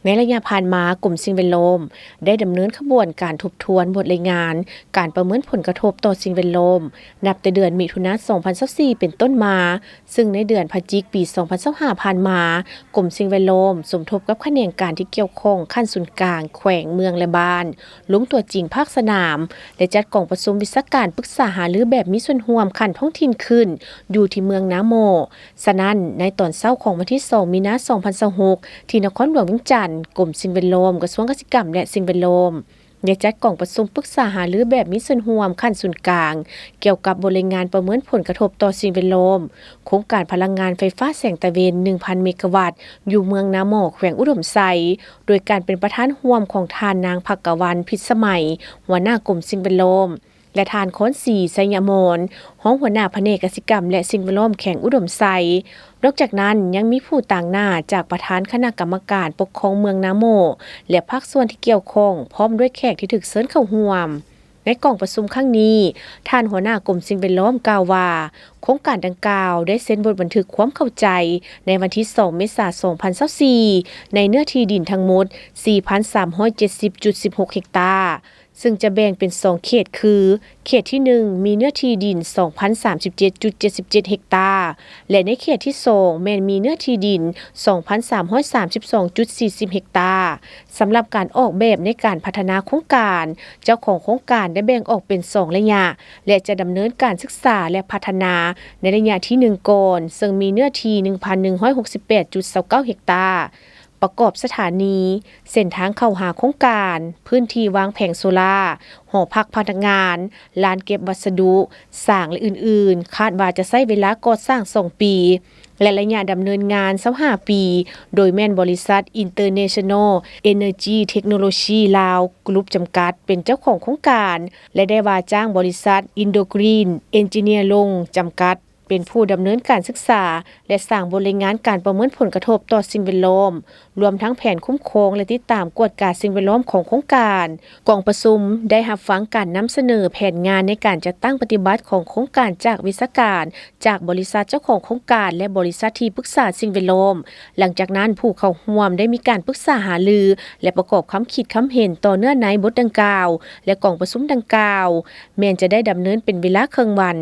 ໃນໄລຍະຜ່ານມາ, ກົມສິ່ງແວດລ້ອມໄດ້ດຳເນີນຂະບວນການທົບທວນບົດລາຍງານການປະເມີນຜົນກະທົບຕໍ່ສິ່ງແວດລ້ອມ ນັບແຕ່ເດືອນມິຖຸນາ ສອງພັນຊາວສີ່ ເປັນຕົ້ນມາ, ຊຶ່ງໃນເດືອນພະຈິກ ປີສອງພັນຊາວຫ້າ ຜ່ານມາ, ກົມສິ່ງແວດລ້ອມສົມທົບກັບຂະແໜງການທີ່ກ່ຽວຂ້ອງຂັ້ນສູນກາງ, ແຂວງ, ເມືອງ ແລະ ບ້ານ ລົງຕົວຈິງພາກສະໜາມ ແລະ ຈັດກອງປະຊຸມວິຊາການປຶກສາຫາລືແບບມີສ່ວນຮ່ວມຂັ້ນທ້ອງຖິ່ນຂຶ້ນ ຢູ່ທີ່ເມືອງນາໝໍ້. ສະນັ້ນ, ໃນຕອນເຊົ້າຂອງວັນທີສອງ ມີນາ ສອງພັນຊາວຫົກ ທີ່ນະຄອນຫຼວງວຽງຈັນ, ກົມສິ່ງແວດລ້ອມ, ກະຊວງກະສິກຳ ແລະ ສິ່ງແວດລ້ອມ ໄດ້ຈັດກອງປະຊຸມປຶກສາຫາລືແບບມີສ່ວນຮ່ວມຂັ້ນສູນກາງ ກ່ຽວກັບບົດລາຍງານປະເມີນຜົນກະທົບຕໍ່ສິ່ງແວດລ້ອມ ໂຄງການພະລັງງານໄຟຟ້າແສງຕາເວັນ ໜຶ່ງພັນ ເມກາວັດ ຢູ່ເມືອງນາໝໍ້ ແຂວງອຸດົມໄຊ, ໂດຍການເປັນປະທານຮ່ວມຂອງທ່ານນາງ ພັກກະວັນ ພິດສະໄໝ ຫົວໜ້າກົມສິ່ງແວດລ້ອມ ແລະ ທ່ານ ຄອນສີ ໄຊຍະມອນ ຮອງຫົວໜ້າພະແນກກະສິກຳ ແລະ ສິ່ງແວດລ້ອມແຂວງອຸດົມໄຊ. ນອກຈາກນັ້ນ, ຍັງມີຜູ້ຕາງໜ້າຈາກປະທານຄະນະກຳມະການປົກຄອງເມືອງນາໝໍ້ ແລະ ພາກສ່ວນທີ່ກ່ຽວຂ້ອງ, ພ້ອມດ້ວຍແຂກທີ່ຖືກເຊີນເຂົ້າຮ່ວມ. ໃນກອງປະຊຸມຄັ້ງນີ້, ທ່ານຫົວໜ້າກົມສິ່ງແວດລ້ອມກ່າວວ່າ, ໂຄງການດັ່ງກ່າວໄດ້ເຊັນບົດບັນທຶກຄວາມເຂົ້າໃຈໃນວັນທີສອງ ເມສາ ສອງພັນຊາວສີ່ ໃນເນື້ອທີ່ດິນທັງໝົດ ສີ່ພັນສາມຮ້ອຍເຈັດສິບຈຸດສິບຫົກ ເຮັກຕາ, ຊຶ່ງຈະແບ່ງເປັນສອງເຂດຄື ເຂດທີໜຶ່ງ ມີເນື້ອທີ່ດິນ ສອງພັນສາມສິບເຈັດຈຸດເຈັດສິບເຈັດ ເຮັກຕາ ແລະ ໃນເຂດທີສອງ ແມ່ນມີເນື້ອທີ່ດິນ ສອງພັນສາມຮ້ອຍສາມສິບສອງຈຸດສີ່ສິບ ເຮັກຕາ. ສຳລັບການອອກແບບໃນການພັດທະນາໂຄງການ, ເຈົ້າຂອງໂຄງການໄດ້ແບ່ງອອກເປັນສອງໄລຍະ ແລະ ຈະດຳເນີນການສຶກສາ ແລະ ພັດທະນາໃນໄລຍະທີໜຶ່ງກ່ອນ, ເຊິ່ງມີເນື້ອທີ່ ໜຶ່ງພັນໜຶ່ງຮ້ອຍຫົກສິບແປດຈຸດຊາວເກົ້າ ເຮັກຕາ. ປະກອບສະຖານີ, ເສັ້ນທາງເຂົ້າຫາໂຄງການ, ພື້ນທີ່ວາງແຜງໂຊລາ, ຫໍພັກພະນັກງານ, ລານເກັບວັດສະດຸ, ສາງ ແລະ ອື່ນໆ, ຄາດວ່າຈະໃຊ້ເວລາກໍ່ສ້າງສອງປີ ແລະ ໄລຍະດຳເນີນງານຊາວຫ້າປີ, ໂດຍແມ່ນບໍລິສັດ International Energy Technology Lao Group ຈຳກັດ ເປັນເຈົ້າຂອງໂຄງການ ແລະ ໄດ້ວ່າຈ້າງບໍລິສັດ Indo Green Engineering ຈຳກັດ ເປັນຜູ້ດຳເນີນການສຶກສາ ແລະ ສ້າງບົດລາຍງານການປະເມີນຜົນກະທົບຕໍ່ສິ່ງແວດລ້ອມ, ລວມທັງແຜນຄຸ້ມຄອງ ແລະ ຕິດຕາມກວດກາສິ່ງແວດລ້ອມຂອງໂຄງການ. ກອງປະຊຸມໄດ້ຮັບຟັງການນຳສະເໜີແຜນງານໃນການຈັດຕັ້ງປະຕິບັດຂອງໂຄງການຈາກວິຊາການ, ຈາກບໍລິສັດເຈົ້າຂອງໂຄງການ ແລະ ບໍລິສັດທີ່ປຶກສາສິ່ງແວດລ້ອມ. ຫຼັງຈາກນັ້ນ, ຜູ້ເຂົ້າຮ່ວມໄດ້ມີການປຶກສາຫາລື ແລະ ປະກອບຄຳຄິດຄຳເຫັນຕໍ່ເນື້ອໃນບົດດັ່ງກ່າວ ແລະ ກອງປະຊຸມດັ່ງກ່າວ ແມ່ນຈະໄດ້ດຳເນີນເປັນເວລາເຄິ່ງວັນ.